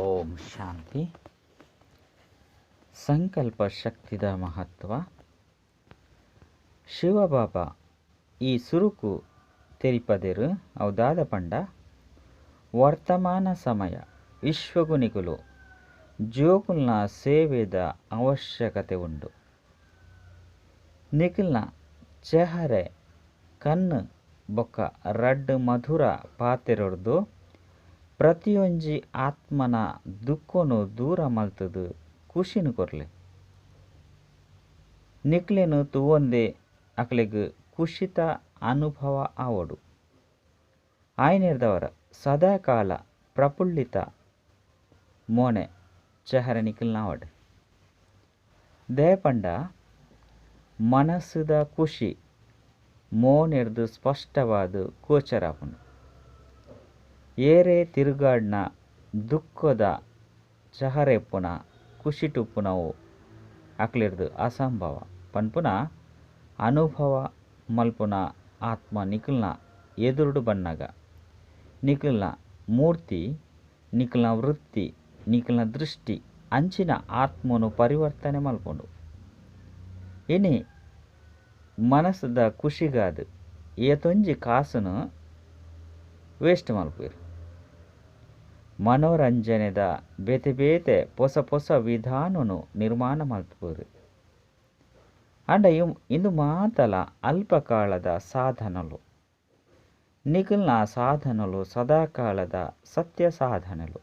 ಓಂ ಶಾಂತಿ. ಸಂಕಲ್ಪ ಶಕ್ತಿದ ಮಹತ್ವ. ಶಿವಬಾಬಾ ಈ ಸುರುಕು ತೆರಿಪದೆರು ಅವು ದಾದ ಪಂಡ ವರ್ತಮಾನ ಸಮಯ ವಿಶ್ವಗುನಿಗುಲು ಜೋಕುಲ್ನ ಸೇವೆದ ಅವಶ್ಯಕತೆ ಉಂಡು. ನಿಖಿಲ್ನ ಚೆಹರೆ ಕಣ್ಣು ಬೊಕ್ಕ ರಡ್ಡ್ ಮಧುರ ಪಾತೆರೊಡ್ದು ಪ್ರತಿಯೊಂಜಿ ಆತ್ಮನ ದುಃಖನು ದೂರ ಮಲ್ತದು ಖುಷಿನು ಕೊರ್ಲೆ. ನಿಕ್ಲೆನು ತೂವೊಂದೆ ಅಕ್ಲೆಗ್ ಖುಷಿತ ಅನುಭವ ಆವೊಡು. ಆಯ್ನೆರ್ದವರ ಸದಾಕಾಲ ಪ್ರಫುಲ್ಲಿತ ಮೋನೆ ಚೆಹರೆ ನಿಖಿಲ್ನಾವಡ್. ದಯಪಂಡ ಮನಸ್ಸುದ ಖುಷಿ ಮೋನೆರ್ದು ಸ್ಪಷ್ಟವಾದ ಗೋಚರಾಪುಂಡು. ಏರೇ ತಿರುಗಾಡ್ನ ದುಃಖದ ಚಹರೆಪ್ಪುನ ಖುಷಿಟುಪ್ಪುನವು ಅಕ್ಲೆರ್ದು ಅಸಂಭವ ಪನ್ಪುನ ಅನುಭವ ಮಲ್ಪುನ ಆತ್ಮ ನಿಖಿಲ್ನ ಎದುರುಡು ಬನ್ನಗ ನಿಖಿಲ್ನ ಮೂರ್ತಿ, ನಿಖಿಲ್ನ ವೃತ್ತಿ, ನಿಖಿಲ್ನ ದೃಷ್ಟಿ ಅಂಚಿನ ಆತ್ಮನು ಪರಿವರ್ತನೆ ಮಲ್ಪುಂಡು. ಇನಿ ಮನಸ್ಸುದ ಖುಷಿಗಾದ ಏತೊಂಜಿ ಕಾಸುನು ವೇಸ್ಟ್ ಮಲ್ಪುವೆರ್. ಮನೋರಂಜನೆದ ಬೇತೆ ಬೇತೆ ಪೊಸ ಪೊಸ ವಿಧಾನನು ನಿರ್ಮಾಣ ಮಲ್ಪುವೆರ್. ಆಂಡ ಇಂದು ಮಾತಲ ಅಲ್ಪಕಾಲದ ಸಾಧನಲು. ನಿಖಿಲ್ನ ಸಾಧನಲು ಸದಾಕಾಲದ ಸತ್ಯ ಸಾಧನೆಲು.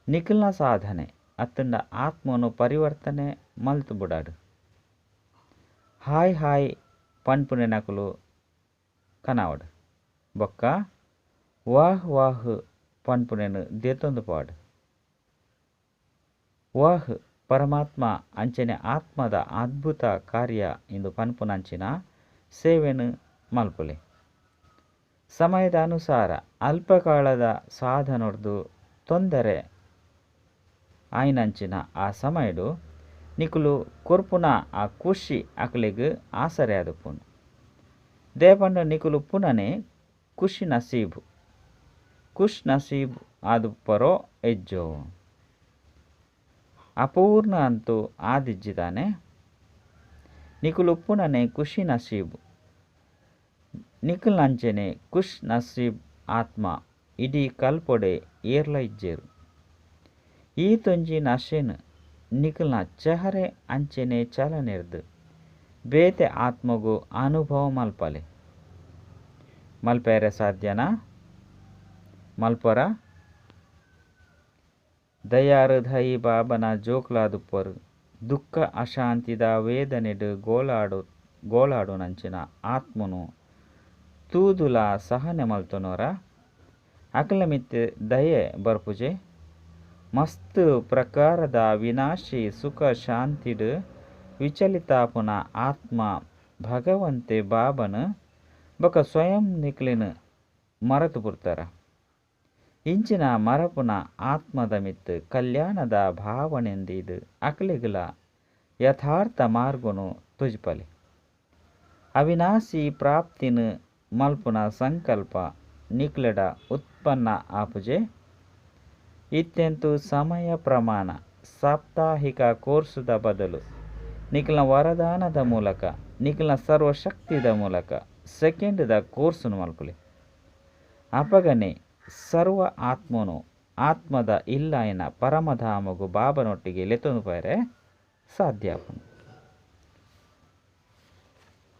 ನಿಖಿಲ್ನ ಸಾಧನೆ ಅತ್ತಂಡ ಆತ್ಮನು ಪರಿವರ್ತನೆ ಮಲ್ತು ಬುಡಾಡು. ಹಾಯ್ ಹಾಯ್ ಪನ್ಪುನೆನಕುಲು ಕನಾವಡ್ ಬೊಕ್ಕ ವಾಹ್ ವಾಹ್ ಪನ್ಪುನೆನು ದೇತೊಂದು ಪಾಡು. ವಾಹ್ ಪರಮಾತ್ಮ ಅಂಚನೆ ಆತ್ಮದ ಅದ್ಭುತ ಕಾರ್ಯ ಇಂದು ಪನ್ಪುನಂಚಿನ ಸೇವೆನು ಮಲ್ಪುಲೆ. ಸಮಯದ ಅನುಸಾರ ಅಲ್ಪಕಾಲದ ಸಾಧನೊಡ್ದು ತೊಂದರೆ ಆಯ್ನಂಚಿನ ಆ ಸಮಯಡು ನಿಕುಲು ಕೊರ್ಪುನ ಆ ಖುಷಿ ಅಕ್ಲೆಗ್ ಆಸರೆ ಆದುಪ್ಪುಂಡು. ದೇಪಂಡ ನಿಕುಲು ಪುನನೆ ಖುಷಿ ನಸೀಬ್, ಖುಷ್ ನಸೀಬ್ ಆದುಪ್ಪರೋ ಎಜ್ಜೋ. ಅಪೂರ್ಣ ಅಂತೂ ಆದಿಜ್ಜಿದಾನೆ. ನಿಕುಲು ಪುನನೆ ಖುಷಿ ನಸೀಬ್, ನಿಖಿಲ್ನಂಚನೆ ಖುಷ್ ನಸೀಬ್ ಆತ್ಮ ಇಡೀ ಕಲ್ಪೊಡೆ ಏರ್ಲ ಇಜ್ಜೇರು. ಈ ತೊಂಜಿ ನಶೆನ್ ನಿಖಿಲ್ನ ಚೆಹರೆ ಅಂಚನೆ ಚಲನೆರ್ದು ಬೇತೆ ಆತ್ಮಗು ಅನುಭವ ಮಲ್ಪಲೆ. ಮಲ್ಪೆರೆ ಸಾಧ್ಯನಾ? ಮಲ್ಪರ? ದಯಾರು ಧೈ ಬಾಬನ ಜೋಕ್ಲಾದುಪ್ಪರು ದುಃಖ ಅಶಾಂತಿದ ವೇದನೆಡು ಗೋಳಾಡು ನಂಚಿನ ಆತ್ಮನು ತೂದುಲ ಸಹನೆ ಮಲ್ತೊನೋರ ಅಕಲ ಮಿತ್ತೆ ದಯೆ ಬರ್ಪುಜೆ. ಮಸ್ತ್ ಪ್ರಕಾರದ ವಿನಾಶಿ ಸುಖ ಶಾಂತಿಡು ವಿಚಲಿತಾಪುನ ಆತ್ಮ ಭಗವಂತೆ ಬಾಬನು ಬೊಕ ಸ್ವಯಂ ನಿಕ್ಲೆನು ಮರತು ಪುರ್ತಾರ. ಇಂಚಿನ ಮರಪುನ ಆತ್ಮದ ಮಿತ್ತು ಕಲ್ಯಾಣದ ಭಾವನೆಂದೀದು ಅಕ್ಲೆಗುಲ ಯಥಾರ್ಥ ಮಾರ್ಗನು ತೊಜಿಪಲೆ. ಅವಿನಾಶಿ ಪ್ರಾಪ್ತಿನ ಮಲ್ಪುನ ಸಂಕಲ್ಪ ನಿಕ್ಲೆಡ ಉತ್ಪನ್ನ ಆಪುಜೆ. ಇತ್ಯಂತು ಸಮಯ ಪ್ರಮಾಣ ಸಾಪ್ತಾಹಿಕ ಕೋರ್ಸುದ ಬದಲು ನಿಖಿಲ್ನ ವರದಾನದ ಮೂಲಕ ನಿಖಿಲ್ನ ಸರ್ವಶಕ್ತಿದ ಮೂಲಕ ಸೆಕೆಂಡ್ದ ಕೋರ್ಸುನು ಮಲ್ಪುಲೆ. ಅಪಗನೆ ಸರ್ವ ಆತ್ಮನು ಆತ್ಮದ ಇಲ್ಲಾಯನ ಪರಮಧಾಮಗು ಬಾಬನೊಟ್ಟಿಗೆ ಲೆತ್ತೊಂದು ಪೋಯರೆ ಸಾಧ್ಯ ಆಪುಂಡು.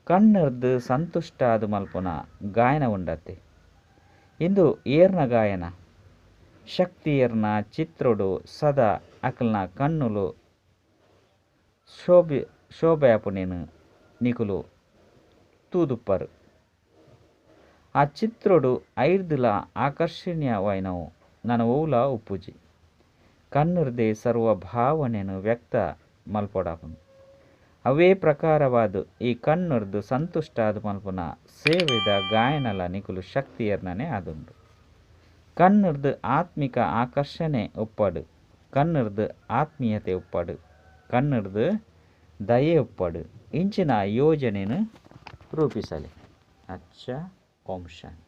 ಕಣ್ಣರ್ದು ಸಂತುಷ್ಟ ಆದ್ ಮಲ್ಪುನ ಗಾಯನ ಉಂಡತ್ತೆ. ಇಂದು ಏರ್ನ ಗಾಯನ? ಶಕ್ತಿಯರ್ನ ಚಿತ್ರೊಡು ಸದಾ ಅಕಲ್ನ ಕಣ್ಣುಲು ಶೋಭೆ ಆಪುನೇನು ನಿಕುಲು ತೂದುಪ್ಪರು. ಆ ಚಿತ್ರೊಡು ಐರ್ದುಲ ಆಕರ್ಷಣೀಯವಾಯಿನವು ನನ ಓವುಲ ಉಪ್ಪುಜಿ. ಕಣ್ಣುರ್ದೆ ಸರ್ವ ಭಾವನೆನು ವ್ಯಕ್ತ ಮಲ್ಪೊಡಾಪುಂಡು. ಅವೇ ಪ್ರಕಾರವಾದ ಈ ಕಣ್ಣುರ್ದು ಸಂತುಷ್ಟ ಆದ್ ಮಲ್ಪುನ ಸೇವೆದ ಗಾಯನಲ ನಿಕುಲು ಶಕ್ತಿಯರ್ನನೆ ಆದುಂಡು. ಕಣ್ಣುರ್ದು ಆತ್ಮಿಕ ಆಕರ್ಷಣೆ ಉಪ್ಪಡು, ಕಣ್ಣುರ್ದು ಆತ್ಮೀಯತೆ ಉಪ್ಪಡು, ಕಣ್ಣುರ್ದು ದಯೆ ಉಪ್ಪಡು. ಇಂಚಿನ ಯೋಜನೆಯನ್ನು ರೂಪಿಸಲಿ. ಅಚ್ಚ, ಓಂ ಶಾಂತಿ.